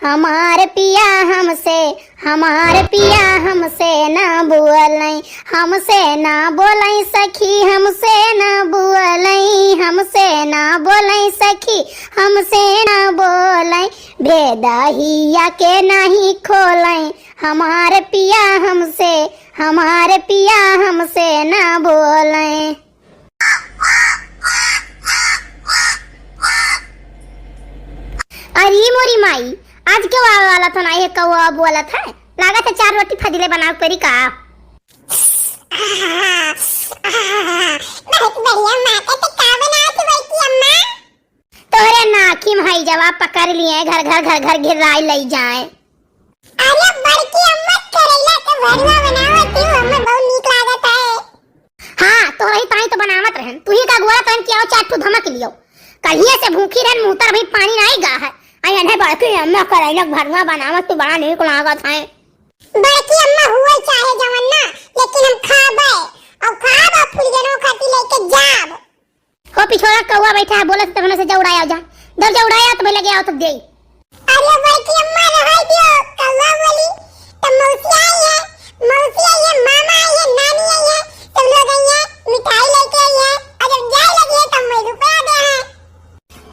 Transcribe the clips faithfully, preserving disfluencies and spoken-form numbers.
हमार पिया हमसे, हमार पिया हमसे ना बोलैं, हमसे ना बोलैं सखी, हमसे ना बोलैं, हमसे ना बोलैं सखी, हमसे ना बोलैं, भेद हिया के नाहीं खोलैं, हमार पिया हमसे, हमार पिया हमसे ना बोलैं। अरे मोरी माई, आज के वाला वाला तो नाहीं है, कौआ बोलत है। लागत है चार रोटी फजीले बनावे परी का। बहुत बढ़िया माँ, तो का बनावत है बड़की अम्मा? तोहरे नाखी में हई जवा पकड़ लिए, घर घर घर घर घिराई लई जाए। अरे बड़की अम्मा, करेला के भरुआ बनावत ही, हमें बहुत नीक लागत है। हाँ, तोहरे ही ताई तो बनावत रहन, तू ही का गोरा तहन कि आओ चार ठू धमक लियो। कहिए से भूखी रहन, मुँह तर भी पानी नाहीं गा है। आई अने बड़की अम्मा करेला के भरुआ बनावत तू बड़ा नीक लागत है। बड़की अम्मा हुए चाहे जवन ना, लेकिन हम खाबे, और खाब और फुलगनो खाती लेके जाब। हो पिछोड़ा कौआ बैठा है, बोलत है, तब से जा उड़ाया जा। दब जा उड़ाया तो भले गया हो तब दे। अरे बड़की अम्मा रहाई दियो, कौआ बोली, तब मौसी आई है, मौसी आई है, मामा आई है, नानी आई है, सब लोग आई है, मिठाई लेके आई है, और जब जाए लगी है तब मैं रुपया दे है।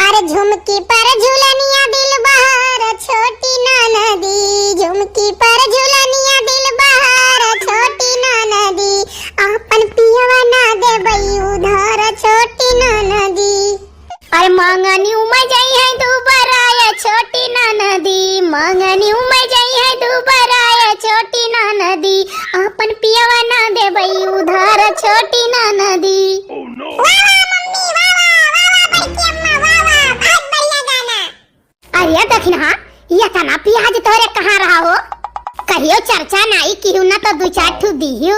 अरे झुमकी पर झुलनिया दिल बहार छोटी ननदी, झुमकी पर झुलनिया दिल बहार छोटी ननदी, आपन पियवा ना देबई उधार छोटी ननदी। अरे मांगनी उमर जाई है दुबराय छोटी ननदी, मांगनी उमर जाई है दुबराय छोटी ननदी, आपन पियवा ना देबई उधार छोटी ननदी। वाह, वाह, मम्मी, वाह, वाह, वाह, वाह, बड़की अम्मा, वाह, वाह, बहुत बढ़िया गाना। अरे दखिनहा, ये तना पियाज तोहरे कहाँ रहा हो? कहियो चर्चा नाई किहू ना तो दू चार ठू दिहू,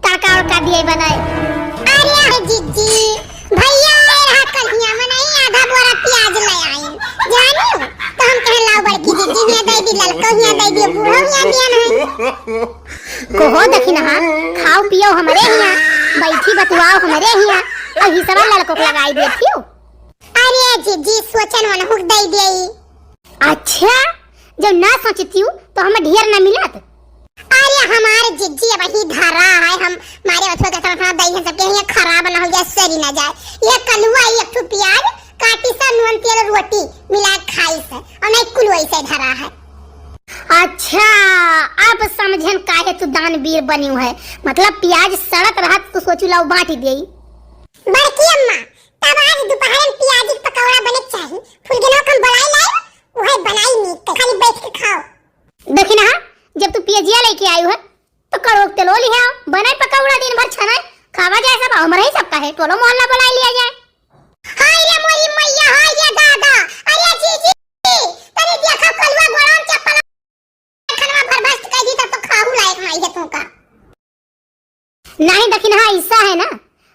तड़का उड़का दिए बनाए। अरे, अरे जिज्जी, भैया आए रहा कलिया में नहीं आधा बोरा पियाज ले आई। जानू, तो हम कहे लाओ बड़की जिज्जी, हियाँ दे दी ललको, हियाँ दे दी बूढ़ो, हियाँ दिया नहीं। कहो दखिनहा, खाओ पियो हमरे हियाँ, बैठी बतुआओ हमरे हियाँ, और हिसवा ललको के लगाई देती हो। अरे जिज्जी, सोचन वनहुक दे देई। अच्छा, जब ना सोचती हूँ तो हमें ढेर ना मिलत। अरे हमारे जिज्जी अब ही धरा है, हम मारे अथवा के थोड़ा थोड़ा दई है सबके, ये खराब ना हो जाए, सरी ना जाए। ये कलुआ एक ठो पियाज काटी से नून तेल रोटी मिला के खाई से, और नहीं कुल वैसे धरा है। अच्छा, अब समझन काहे तू दानवीर बनी है, मतलब पियाज सड़त रहत तू सोचू लाओ बांट देई। बड़की अम्मा, तब आज दोपहर में पियाजी के पकौड़ा बने के चाही। फुलगनवा के हम बोलाई लाई, उहे बनाई नीक के, खाली बैठ के खाओ। देखी ना, जब तू पियजिया लेके आई है, तो कड़ोक तेलो लिहे आओ, बनाए पकौड़ा दिन भर छनाए, खावा जाए सब, हमरे ही सब कहे, टोलो मोहल्ला बुलाई लिया जाए। हाय रे मोरी मैया, हाय रे दादा, अरे जीजी, तनी देखो कलुआ गोड़वा में चप्पल खनवा भर भर कह दी तब तो खाहू लायक नाई है तू का। नहीं दखिनहा, ऐसा है ना,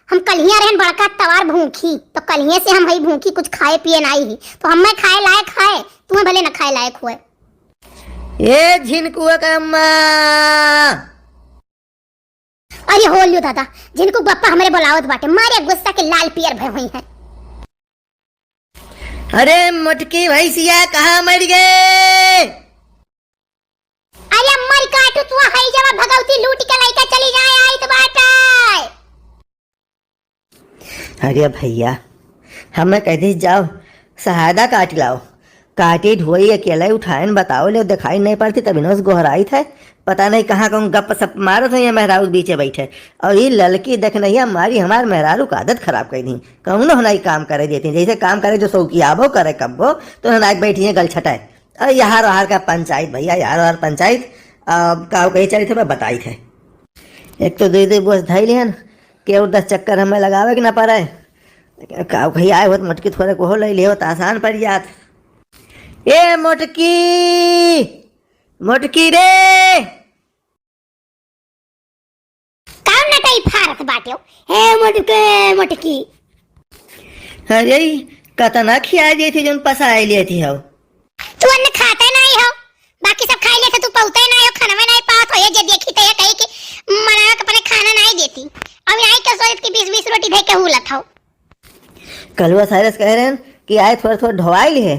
हम कलिया रहन बड़का तवार भूखी, तो कलिए से हम हई भूखी, कुछ खाए पिए नाई ही, तो हमें खाए लायक है, तुम्हें भले न खाए लायक हुए। ए झिनकुआ के अम्मा। अरे हो लियो दादा, झिनकू बप्पा हमरे बोलावत बाटे, मारे गुस्सा के लाल पियर भय हुई है। अरे मोटकी भैंसिया कहाँ मर गए? अरे मर काटू तू, हई जवा भगवती लूट के लइका चली जाए आई तो बाटे। अरे भैया, हमें कह दी जाओ, सहादा काट लाओ, काटी ढोई अकेले उठाए न बताओ ले, दिखाई नहीं पड़ती तब इन्हों से गोहराई थे। पता नहीं कहाँ कौन गप सप मारत हो ये मेहरारू बीचे बैठे। और ये ललकी देखनैया मारी हमार मेहरारू का आदत खराब कर दी। कौनो ना ई काम करे देती, जैसे काम करे जो सौकियाबो करे कब्बो, तो ना बैठी है गल छटाए। और यहाँ रहार का पंचायत भैया, यहाँ रहार पंचायत। अब का कही चली थे मैं बताई थे। एक तो दे दे बस धई लिहन, के और दस चक्कर हमें लगावे के ना पड़े। का कही आए होत मोटकी थोड़े को हो ले ले होत आसान पड़ जात। ए मोटकी, मोटकी रे। का नटई फारत बाटे हो? हे मोटके, मोटकी। अरे, कतना खिया जाई थी जौन पसाए लेती हो। तू अन्न खाते नहीं हो, बाकी सब खाई लेते, तू पौते नहीं हो, खानवे नहीं पावत हो, ये जे देखी तो ये कही कि मनावे के अपने खाना नहीं देती। अब यहाँ के सोचत कि बीस बीस रोटी धे के हुलत हो। कलुआ साइरस कह रहे हैं कि आए थोड़ा थोड़ा ढोवाई ली है,